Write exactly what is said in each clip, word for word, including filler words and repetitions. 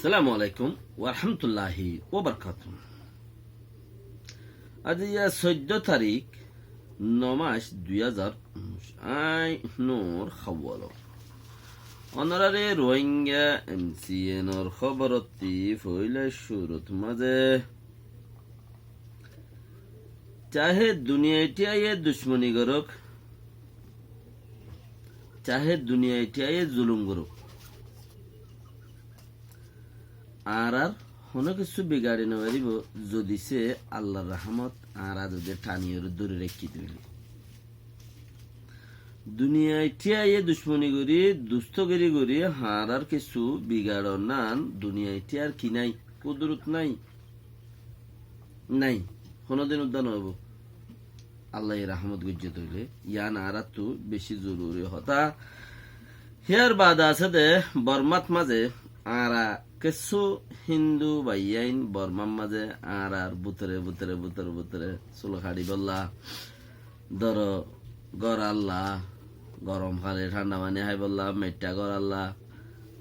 Assalamu alaikum warahmatulláhi wabarakátuhu. Aijja soiddó tarík, no mac, dui házar unnúic. Añí Nur Hawwal. Onoráre Rohingya M C N or hóborottí foóila cúrut mazé Cahe duniyai thíyaye ducmoni gorók, cahe duniyai thíyaye zulum gorók, añárar honó kessú bigaçi nofaríbo, zodi se Allar rahámot añára zodi thaniyóre dóri raikké dóile. Duniyai thíyaye ducmoni gorí, dustogiri gorí, añárar kessú bigaçonnan duniyai thíyar ki nái, kudurot nái. Nái, honódin uddá noóibo. Allaye rahámot goijjé dóile, yián añáráttu bicí zoruri hotá. Híyar baade asé dé Bormát mazé, añára kessú Hindu báiyain Bormár mazé añárar bútore, bútore, bútore, bútore sul haçibólla, dóro, góralla, gorom faní, thánda faní háibolla, meiththá góralla.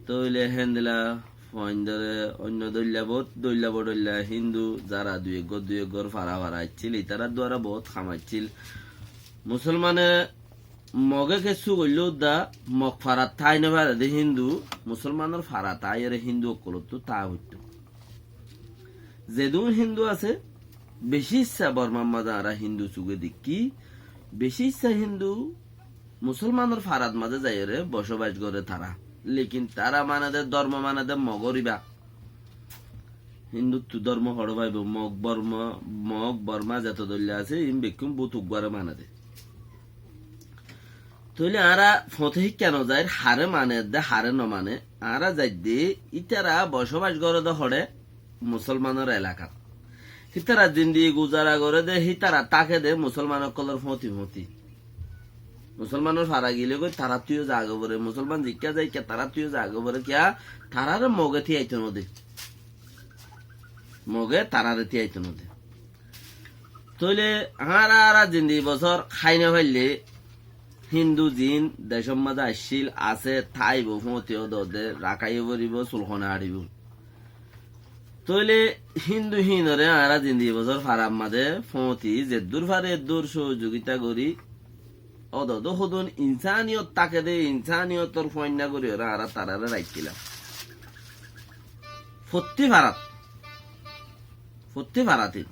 Tóile héndilla fuaindóre oinno dóilla, boóut dóilla bodóilla Hindu, zara dui eggúa dui eggúar fara fara aiccíl, itarár duara boóut ham aiccíl. Musolmane Moge kessú goillé uddá Mog farat tái nofaré dé Hindu, Musolmanor farat aiyóre Hindu ókkolóttu táa foittó. Zedún Hindu asé, bicí issá Bormár mazé añára Hindu suge deikkí, bicí issá Hindu Musolmanor farat mazé zaiyóre bocóbac goré tará. Lekin tará mane dé, dórmo mane dé Mogor ibá. Hinduttu dórmo hoçé faibo, Mog Borma, Mog Borma zeto dóilla asé, iín bekkún bút uggúare mane dé. Tóile añára foñti híkka nozair, haré mane edde, haré nomane. Añára zaidde, ítara bocóbac goré dé hoçé, Musolmanor elakát. Hítara zindigi guzara goré dé, hítara táke dé Musolman ókkolór foñti foñti. Musolmanor fara gilé goi taráttu yó zagói foré. Musolman zikká zaikká taráttu yó zagói foré. Kiyá? Taráre Moge tíyaito nodé. Moge taráre tíyaito nodé. Tóile añára, añára zindigi bosór hái nofaillé, Hindu ziín decór mazé aiccíl, asé, táibo, foñti ódode, rakáiyo foribó, sulkone haçibó. Tóile Hindu híinoré añára zindigi bosór farar mazé foñti zeddúr fare eddúr sohozugita gorí, ódode hodún insaniyot táke dé, insaniyotor fuainná goríyoré añára taráre raikkílam. Fottí farat. Fottí faratí.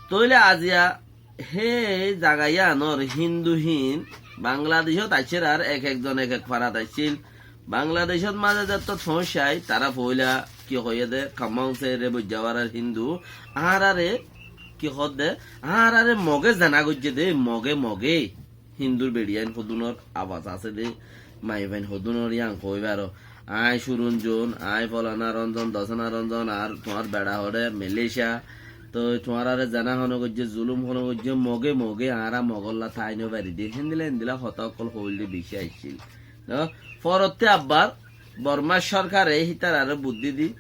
Tóile aziya hé zaga yíanor Hindu híin Bangladecót aiccíl ar ek ekzon ek ek farat aiccíl. Bangladecót mazé zettót foóñiccé, tará foóila ki hoiyé dé, Kammaunse re boijjá farar Hindu, añáráre ki hoódde, añáráre Moge zená goijjé dé, Moge, Moge. Hindur beçiyain hodúnor abas asé dé, maiyafuain hodúnor yían hoói faró. Aññí Curunzon, aññí folana Ronzon, dosana Ronzon, ar tuáñr beça hoçé Malaysia. Toi tuáñráre zená hone goijjé, zulúm hone goijjé, Moge, Moge, añára Mogólla tái nofarí dé. Héndilla héndilla hotá ókkol hoóilde bicí aiccíl. Nó? Forottí abbar Bormár sorkare hítararé buddí di,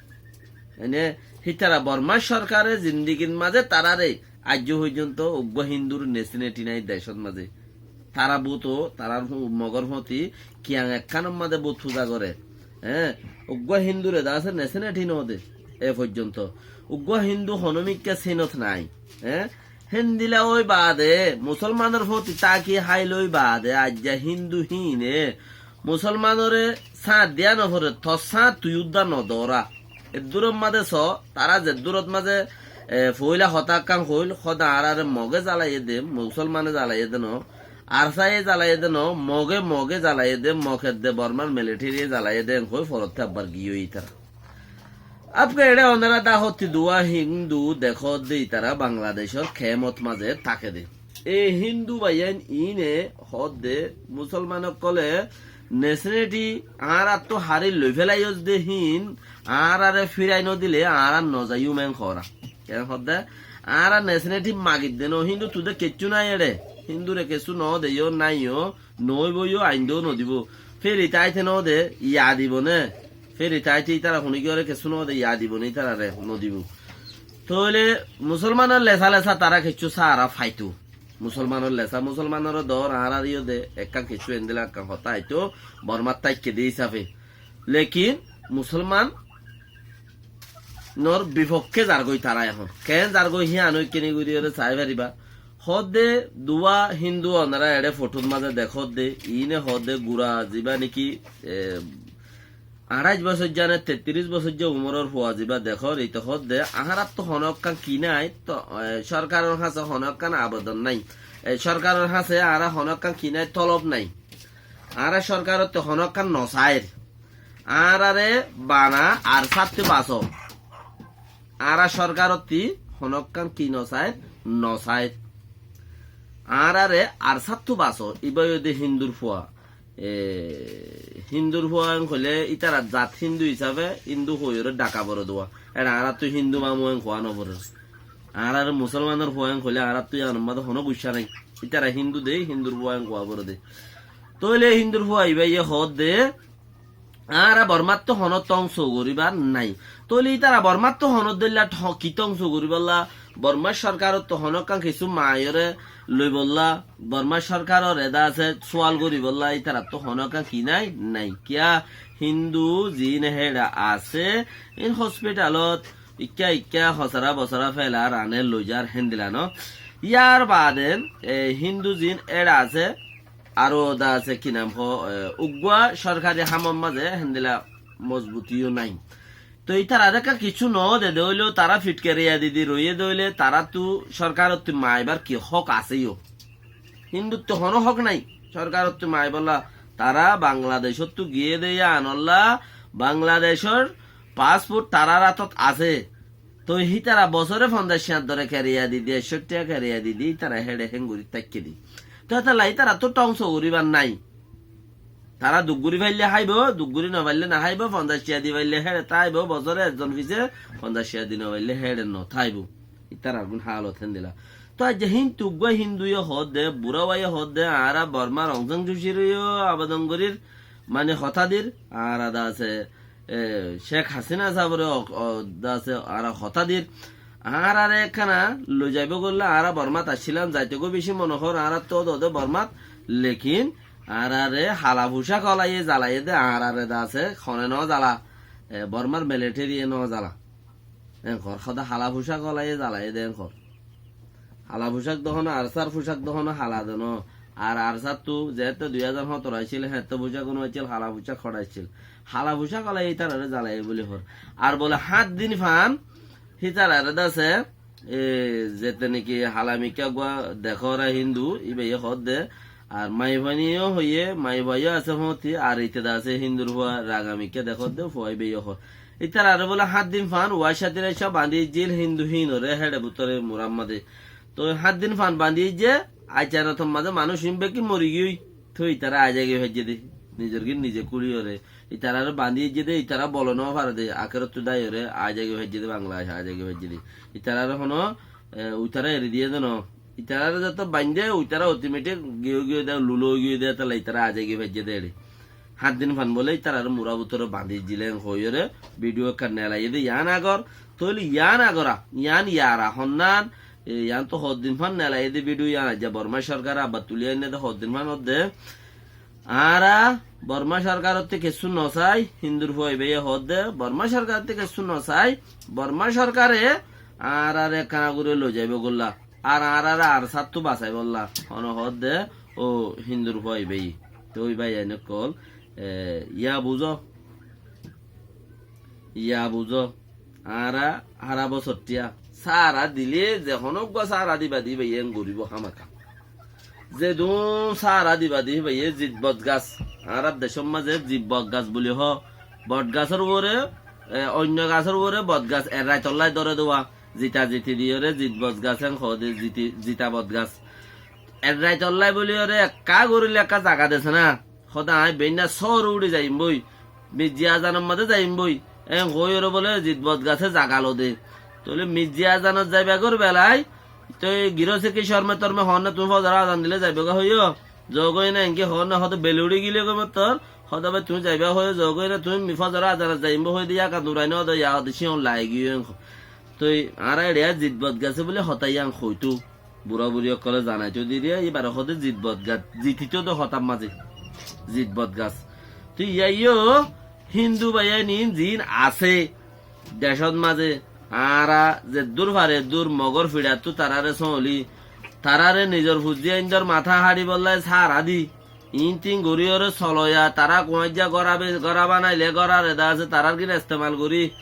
ene, hítara Bormár sorkare zindigir mazé taráre aijjó foijjonto uggúa Hindur nesineti nái decót mazé. Tará bóut, tarár fú-, Mogór fóti kiyang ekkánor mazé bóut fúza goré. Eé, uggúa Hindure de asé nesineti noó de, e foijjonto. Uggúa Hindu honómikká sinot nái. Eé, héndilla ói baade, Musolmanor fóti táki háil ói baade, aijja Hindu híine Musolmanore sáñt diya noforé, tor sáñt tui údda nodoóra. Eddúrot mazé soó, tará zeddúrot mazé, e, foóila hotá ekkán hoóil, hóde añáráre Mogé zalaiyé dé, Musolmane zalaiyé dé noó, Arsaye zalaiyé dé noó, Mogé, Mogé zalaiyé dé, Mog edde Bormár militariye zalaiyé dé, en hoói forottí abbar giyói ítara. Abke eçé onorá dahótti duwá Hindu dekódde ítara Bangladecór kemot mazé táke dé. E Hindu báiyain iíne hoódde Musolman ókkolé nesineti añáráttu harí loifélaiyós dé híin añáráre fírai nodilé añára nozaiyúm en hoóra. Ken hoódde? Añára nesineti magidde noó, Hinduttú dé kessú nái eçé. Hindure kessú noó de yó, nái yó, noóibou yó, aindóu nodibóu. Féri táite noó de, ya dibou né? Féri táite ítara huníkiyóre kessú noó de, ya dibou né ítarare? Nodibóu. Tóile Musolmanor lesá lesá tará kessú sára faitóu. Musolmanor lesá, Musolmanoré doór, añáráre yó de, ekkán kessú endilla ekkán hotá aitóu, Bormát táikke de hísafe. Lekin Musolman nor bifokké zargói tará ehón. Keén zargói híyan ói kini gorí óre sai faribá. Hoódde duwá Hindu onora eçé fothót mazé dekódde, iíne hoódde gura zibá néki, e, añçáic bosóijja né tettiríc bosóijja umoror fua zibá dekór, ite hoódde añáráttu honókkán ki nái, to, e, sórkaror hañsé honókkán abodon nái. E, sórkaror hañsé añára honókkán ki nái, tolob nái. Añára sórkarottú honókkán nosair. Añáráre bana ar sáttu basó. Añára sórkarottí honókkán ki nosair? Nosair. Añáráre ar sáttu basó. Ibá óilde Hindur fua. E, Hindur fua en hoilé ítara zat Hindu hísafe Hindu hoiyóre dhaka foré duwá. Eçé añáráttu Hindu mamu en hoá noforér. Añáráre Musolmanor fua en hoilé añáráttu yíanor mazé honó guccá nái. Ítara Hindu de, Hindur fua en hoá foré de. Tóile Hindur fua ibáye hoódde, añára Bormáttu honó tóngso goríbar nái. Tóile ítara Bormáttu honó dóilla tho-, ki tóngso goríbolla, Bormár sórkarottu honókkán kissú maiyóre loibolla, Bormár sórkaroré de asé súal goríbolla, ítarattu honókkán ki nái? Nái. Kiyá Hindu ziín héçe asé, iín hospithalot ikká ikká hosara bosara felar ane loizar héndila no. Yar baade, e, Hindu ziín éçe asé, aró de asé ki nam hoó, e, uggúa sórkari hamor mazé héndila mozbuti yó nái. Toi ítararé ekká kissú no de de óileyo, tará fit keriya di di roiyé de óile, taráttu sórkarottú maibar ki hók asé yó? Hinduttu honó hók nái sórkarottú maibolla. Tará Bangladecóttu giyé de yíanolla, Bangladecór passport tarár átot asé. Toi hítara bosóre fonzaic tiañ dóre keriya di di, ekcó tiañ keriya di di, ítara héçe héngorí táikke di. Toi étella ítarattu tóngso goríbar nái. Tará duk gorí faille háibo, duk gorí no faille no háibo, fonzaic tiañ di faille héçe táibo, bosóre ezzon fisé fonzaic tiañ di no faille héçe no táibo. Ítarar gún hálot héndila. Toi aijja híntu uggúa Hinduye hoódde, burá uaye hoódde, añára Bormár Aung San Suu Kyi ré yó abodon gorír, mane hotá dir, añára de asé, e, Cék Hasina sábore o, o, de asé, añára hotá dir, añáráre ekkána loizaibó goillá, añára Bormát accílam, zaitogói bicí mone hoór, añáráttu ódode Bormát, lekin añáráre hala fucák olaiyé zalaiyé dé, añáráre de asé, hone no zala, e, Bormár militariye no zala. Enkor, hóde hala fucák olaiyé zalaiyé dé enkor. Hala fucák de hono, arsár fucák de hono hala de no. Ar arsáttu zeétte dui házar hótoro accíl, héeñtte fucák uno accíl, hala fucák hoçé accíl. Hala fucák olaiyé ítararé zalaiyé buli hoór. Ar bole háñt din fan, hítararé de asé, e, zete niki hala mikká uggúa dekóra Hindu, íbaye hoódde, ar maiyafuaine yó hoiyé, maiyafuaine yó asé fóñti, ar ite de asé Hindur fua raga mikká dekódde, fua íbaye hoór. Ítararé bóle háñt din fan, uwaiccá din aiccá bañdí aijjíl Hindu híinoré héçe bútore murár mazé. Toi háñt din fan bañdí aijjé, aiccá notor mazé manúic híin bekkín mori giyói. Toi ítara aái zagói faijjé dé, nizor gín nize kúçiyóre. Ítararé bañdí aijjé dé, ítara bole no fare dé, akérottú dáiyoré aái zagói faijjé dé, Bangladec aái zagói faijjé dé. Ítararé hono, e, uitará eri diyé dé no. Ítararé zeto baindé, uitará otometik giyói giyói dé, lulo ói giyói dé, étella ítara aái zagói faijjé dé eçé. Háñt din fan bóle ítararé murá bútore bañdí diyé en hoiyóre, bidiyó ekkán nelaiyé dé, yián agor, tóile yián agora, yián yara honnán, e, yián to hoddin fan nelaiyé dé bidiyó yián aijja Bormá sorkare abbar tulí ainné dé hoddin fan hoódde. Añára Bormá sorkarottú kessú nosai, Hindur fua íbaye hoódde, Bormá sorkarottú kessú nosai, Bormá sorkare añáráre ekkána gorí loizaibó goillá. Ar añáráre arsáttu basaibólla, hono hoódde, ó Hindur fua íbaye. Toi báiyain ókkol, e, yá buzó, yá buzó. Añára hára bosór thiañ sára dilé, ze honó uggúa sára diba dé íbaye en goríbo hámaka. Zedún sára diba dé íbaye zit bot gas. Añárar decór mazé zit bot gas buli hoó. Bot gasór uore, e, oinno gasór uore bot gas erraitollá dóre dé uá. Zita ziti diyóre zit bot gas en hoó dé, ziti, zita bot gas. Erraitollá buliyóre ekká goríle ekká zaga desé ná. Hóde aññí beinná sóore uçí zaiyum bói, mijji azanor mazé zaiyum bói, en hoóiyoré bóle zit bot gasé zaga lodé. Tóile mijji azanot zaiba gór belai, toi girose ki corme torme hoónna, tuñí fozoror azan dilé zaibogói hoiyó, zogói ná enki hoónna, hóde beli uçí gilé goi mottor, hóde bái tuñí zaiba hoiyó, zogói ná tuñí mi fozoror azanot zaiyum bói hoiyé dé yákan durai nó dé, yá hóde cíyon lagi giyói en hoó. Toi añára eçé zit bot gasé bóli hotá yían hoitó. Burá-buri ókkolé zanaitó diriya, íbaré hoóde zit bot gas, zititó dé hotár mazé. Zit bot gas. Toi yíaiyó Hindu báiyain ziín asé, decót mazé añára zeddúr fari eddúr mogór fiçattú taráre sóñli, taráre nizor fuzzí aindór matá háçibólla sára di, iín tin goríyoré soloiya, tará kuáñijja górabanailé górare de asé, tarár gín estemal gorí,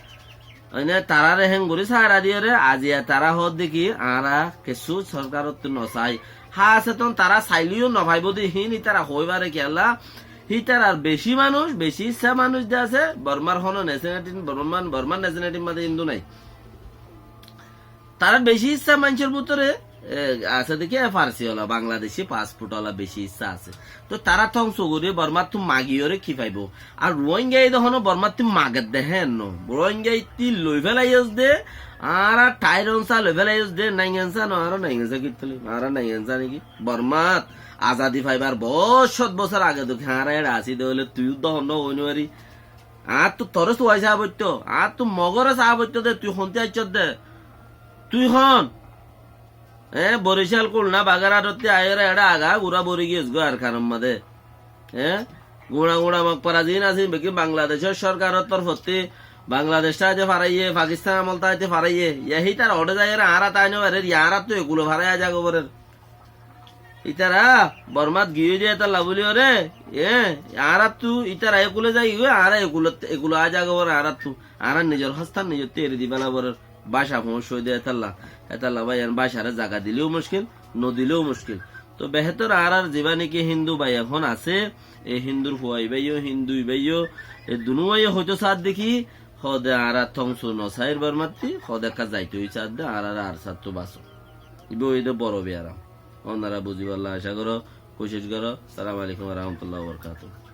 óine taráre héngorí sára diyoré, aziya tará hoódde ki, añára kessú sorkarottú nosai. Háaseton tará saileyó nofaibóu de, híin ítara hoóibaré kiyólla, hítarar bicí manúic, bicí issá manúic de asé, Bormár honó nesenaliti, Bormár, Bormár nesenalitir mazé Hindú nái. Tarár bicí issá maincór bútore, e, asé de ki, e, Farsi ola, Bangladeci passport ola bicí issá asé. Tóu tará tóñsu gorí Bormáttu magiyoré ki faibóu? Ar Ruáinga ide honó Bormáttu mager de héen no. Ruáinga ittí loifélaiyós de, añára thair onsa loifélaiyós de, naingansa no, añára naingansa kittú loi, añára naingansa niki? Bormát azadi faibar boóut cót bosór age dóki añára éçe así de óile tui uddá honnúa ói no fari. Añáttu toré suwai saá foittó, añáttu mogóre saá foittó de, tui hontí aiccós de. Tui hon? Eé, Borical, Kulna, Bagerahaçottí aiyóre eçé agagura bori giyós goi Arkanor mazé. Eé, guñça guñça Mog fora ziín asé, beggín Bangladecór sorkaror torfottí, Bangladec táite faraiyé, Fakistán amol táite faraiyé. Yá hítara oçé zaiyóre añára tái no farir, yá añárattu ekule farai aái zagoborer. Ítara Bormát giyói de étalla bóliyoré, eé, añárattu ítara ekule zaigói, añára ekule, ekule aái zagoborer añárattu. Añárar nizor hóstan nizottú eri di félaborer. Báca foóñs óiye de étalla, étalla báiyain bácare zaga diléu muckil, no diléu muckil. Tóu behétor añárar zibá niki Hindú báiyain asé, e Hindúr fua ibáyo, Hindú ibáyo, e dunúwaye hoitó saádde ki, hoóde añára tóñsu nosair Bormátti, hoóde ekká zaitóu saádde, añárar ARSA ttú basó. Ibá óiye de boro biyaram. Ónara buzibálla acá goró, kucíc goró. Assalamu alaikum wa rahmatullahi wa barakatuhu.